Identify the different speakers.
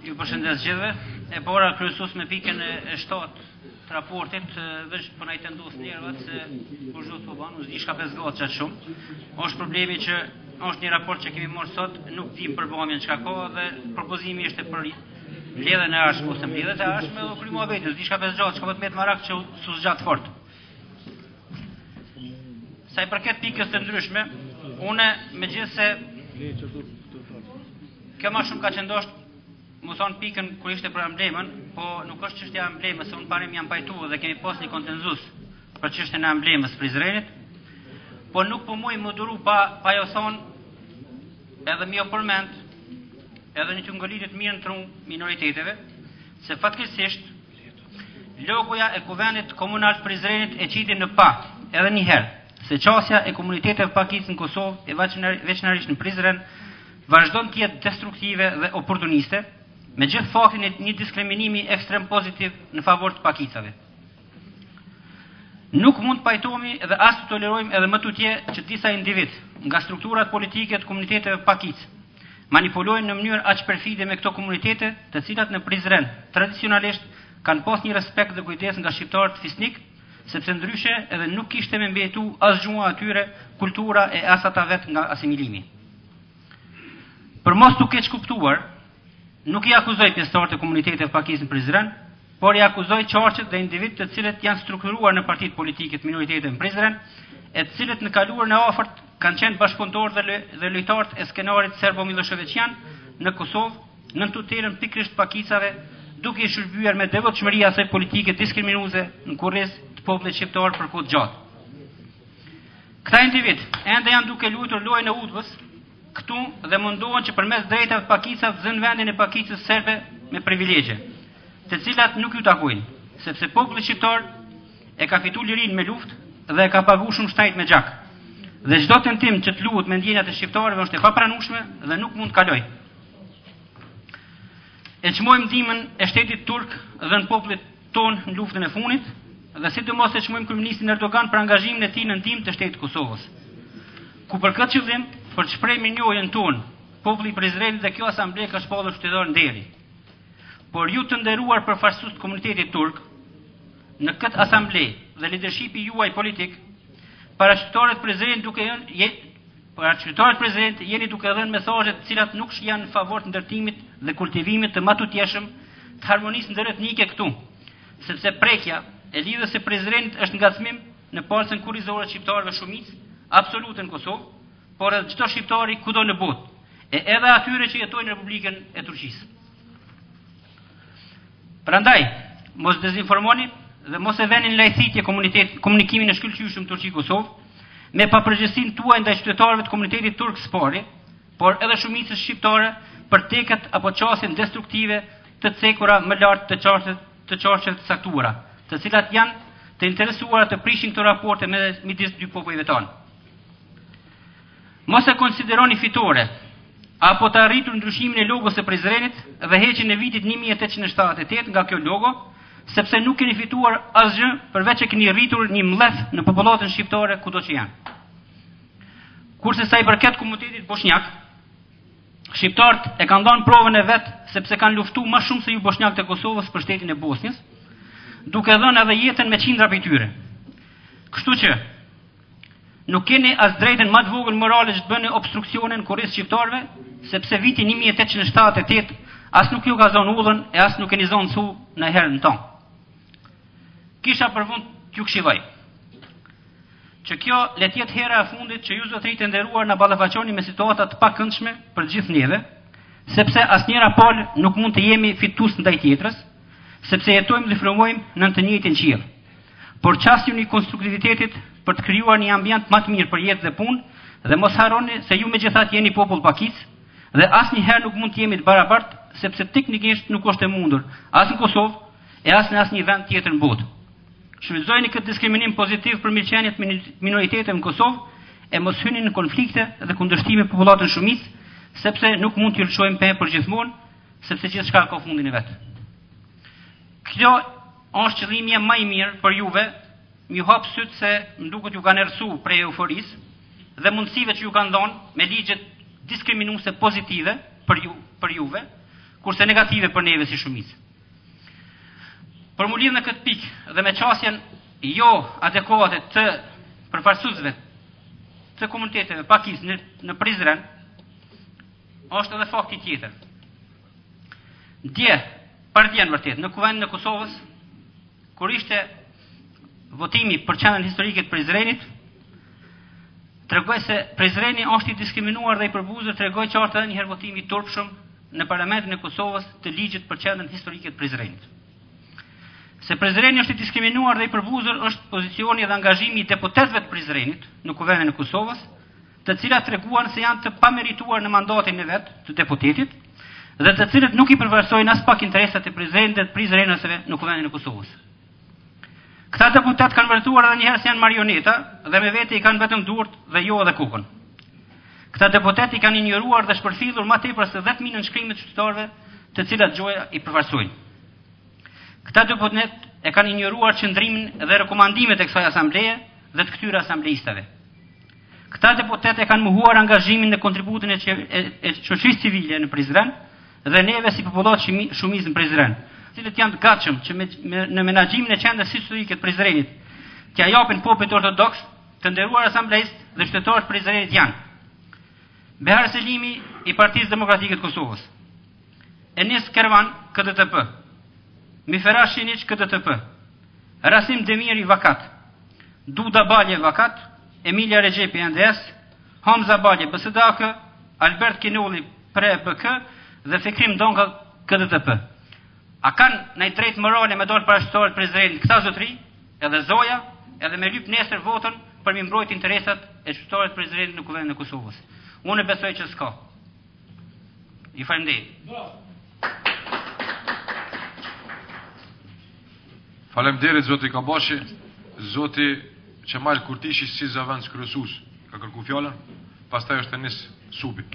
Speaker 1: Ju përshëndes gjithëve. E para kryesues me pikën e 7 të raportit, veç po na i tendos nervat se kurgjo s'po ban, s'di çka pe zgat qaq shumë. Është problemi që është një raport që kemi marrë sot, nuk dim përbamjen çka ka dhe propozimi ishte për mbledhjen e ardhshme ose mbledhjet e ardhshme dhe kry muhabetin, s'di çka pe zgjat, çka po të met marak që s'u zgjat fort. Sa i përket pikës të ndryshme, une megjithëse kjo ma shumë ka qenë dosht me thonë pikën kur ishte për emblemën, po nuk është çështja e emblemës, se unë parim jam pajtu dhe kemi pas një konsenzus për çështjen e emblemës Prizrenit, po nuk po muj me duru pa, pa jo thonë edhe me jo përmend, edhe një të ngolitet mirë në tru minoriteteve, se fatkeqësisht Logoja e Kuvendit Komunal të Prizrenit e qiti në pah edhe një herë se qasja e komuniteteve pakicë në Kosovë e veçanërisht në Prizren vazhdon të jetë destruktive dhe oportuniste, me gjithë faktin e një diskriminimi ekstrem pozitiv në favor të pakicave. Nuk mund të pajtohemi dhe as të tolerojmë edhe më tutje që disa individ nga strukturat politike të komuniteteve pakicë manipulojnë në mënyrë aq perfide me këto komunitete, të cilat në Prizren tradicionalisht kanë pas një respekt dhe kujdes nga shqiptarët fisnik, sepse ndryshe edhe nuk kishte me mbijetu as gjuha e tyre, kultura e as ata vetë nga asimilimi. Për mos t'u keqkuptuar, nuk i akuzoj pjesëtarët e komuniteteve pakicë në Prizren, por i akuzoj qarqet dhe individët të cilët janë strukturuar në partitë politike të minoriteteve në Prizren, e të cilët në kaluarën e afërt kanë qenë bashkëpunëtorë dhe, dhe lojtarët e skenarit serbo-millosheviqian në Kosovë, nën tutelën pikërisht pakicave, duke i shërbyer me devotshmëri asaj politike diskriminuese në kurriz të popullit shqiptar për kohë të gjatë. Këta individ ende janë duke luajtur lojën e udbës këtu dhe mundohen që përmes drejtave të pakicave të zënë vendin e pakicës serbe me privilegje, të cilat nuk ju takojnë, sepse populli shqiptar e ka fitu lirinë me luftë dhe e ka pagu shumë shtrejt me gjak. Dhe çdo tentim që të luhet me ndjenjat e shqiptarëve është e papranueshme dhe nuk mund të kalojë. E çmojmë ndihmën e shtetit turk dhënë popullit tonë në luftën e fundit dhe sidomos e çmojmë kryeministrin Erdogan për angazhimin e tij në ndihmë të shtetit të Kosovës. Ku për këtë qëllim, për të shprehur mirënjohjen tonë, populli i Prizrenit dhe kjo asamble ka shpallur qytetar nderi. Por ju të nderuar përfaqësues të komunitetit turk, në këtë asamble dhe lidershipi juaj politik, para qytetarët Prizrenit duke jënë para qytetarët Prizrenit jeni duke dhënë mesazhe të cilat nuk janë në favor të ndërtimit dhe kultivimit të matutjeshëm të harmonisë ndëretnike këtu, sepse prekja e lidhjes së Prizrenit është ngacmim në palcën kurrizore të shqiptarëve shumicë absolute në Kosovë, por edhe çdo shqiptari kudo në botë, e edhe atyre që jetojnë në Republikën e Turqisë. Prandaj, mos dezinformoni dhe mos e veni në lajthitje komunitet, komunikimin e shkëlqyeshëm Turqi-Kosovë, me papërgjegjësinë tuaj ndaj qytetarëve të komunitetit turk së pari, por edhe shumicës shqiptare për teket apo qasjen destruktive të cekura më lart të qarqeve të qarqeve të caktuara, të cilat janë të interesuara të prishin këto raporte me midis dy popujve tanë. Mos e konsideroni fitore apo të arritur ndryshimin e logos së Prizrenit dhe heqjen e vitit 1878 nga kjo logo, sepse nuk keni fituar asgjë përveç që keni rritur një mllef në popullatën shqiptare kudo që janë. Kurse sa i përket komunitetit boshnjak, shqiptarët e kanë dhënë provën e vet sepse kanë luftuar më shumë se ju boshnjakët e Kosovës për shtetin e Bosnjës, duke dhënë edhe jetën me qindra prej tyre. Kështu që Nuk keni as drejtën më të vogël morale që të bëni obstruksione në kurriz shqiptarëve, sepse viti 1878 as nuk ju ka zonë udhën e as nuk keni zonë su ndonjëherë në tonë. Kisha për fund t'ju këshilloj që kjo le të jetë hera e fundit që ju zotërit e nderuar na ballafaqoni me situata të pakëndshme për gjithë neve, sepse asnjëra palë nuk mund të jemi fitues ndaj tjetrës, sepse jetojmë dhe frymojmë nën të njëjtin qiell. Por qasjuni konstruktivitetit për të krijuar një ambient më të mirë për jetë dhe punë dhe mos harroni se ju megjithatë jeni popull pakicë dhe asnjëherë nuk mund të jemi të barabartë sepse teknikisht nuk është e mundur as në Kosovë e as në asnjë vend tjetër në botë. Shfrytëzojeni këtë diskriminim pozitiv për mirëqenie të minoriteteve në Kosovë e mos hyni në konflikte dhe kundërshtime me popullatën shumicë, sepse nuk mund t'ju lëshojmë pe për gjithmonë, sepse gjithçka ka fundin e vet. Kjo është qëllimi jem ma i mirë për juve, m'ju hap sytë se më duket ju kanë errësu prej euforisë dhe mundësive që ju kanë dhonë me ligjet diskriminuese pozitive për ju, për juve. kurse negative për neve si shumicë. Për mu lidhë në këtë pikë dhe me qasjen jo adekuate të përfaqësuesve të komuniteteve pakicë në, në Prizren, është edhe fakti tjetër. Dje, pardje në vërtet, në Kuvendin e Kosovës, kur ishte votimi për qendrën historike të Prizrenit, tregoi se Prizreni është i diskriminuar dhe i përbuzur, tregoi qartë edhe një herë votimi i turpshëm në Parlamentin e Kosovës të ligjit për qendrën historike të Prizrenit. Se Prizreni është i diskriminuar dhe i përbuzur është pozicioni dhe angazhimi i deputetëve të Prizrenit në Kuvendin e Kosovës, të cilat treguan se janë të pamerituar në mandatin e vet të deputetit dhe të cilët nuk i përfaqësojnë aspak interesat e Prizrenit dhe të prizrenasve në Kuvendin e Kosovës. Këta deputetë kanë vërtetuar edhe një herë se janë marioneta dhe me vete i kanë vetëm duart dhe jo edhe kokën. Këta deputetë i kanë injoruar dhe shpërfillur më tepër se 10000 nënshkrime të qytetarëve, të cilat gjoja i përfaqësojnë. Këta deputetë e kanë injoruar qëndrimin dhe rekomandimet e kësaj asambleje dhe të këtyre asambleistave. Këta deputetë e kanë mohuar angazhimin dhe kontributin e, e, e shoqërisë civile në Prizren dhe neve si popullatë shumicë në Prizren, të cilët janë të gatshëm që me, me, në menaxhimin e qendrës historike të Prizrenit t'ia japin popullit ortodoks, të nderuar asambleistë dhe qytetarë të Prizrenit janë Behar Selimi i Partisë Demokratike të Kosovës, Enis Kervan, KDTP, Mifera Shiniq, KDTP, Rasim Demiri, Vakat, Duda Balje, Vakat, Emilia Rexhepi, NDS, Hamza Balje, BSDAK, Albert Kinolli, Pre BK dhe Fikrim Donka, KDTP. A kanë naj drejtë morale me dalë para qytetarëve të Prizrenit këta zotri, edhe zoja, edhe me lyp nesër votën për mi mbrojt interesat e qytetarëve të Prizrenit në Kuvendin e Kosovës. Unë besoj që s'ka. Ju faleminderit.
Speaker 2: Faleminderit zoti Kabashi, zoti Qemal Kurtishi si zëvendëskryesues ka kërku fjalën, pastaj është Enis Subi.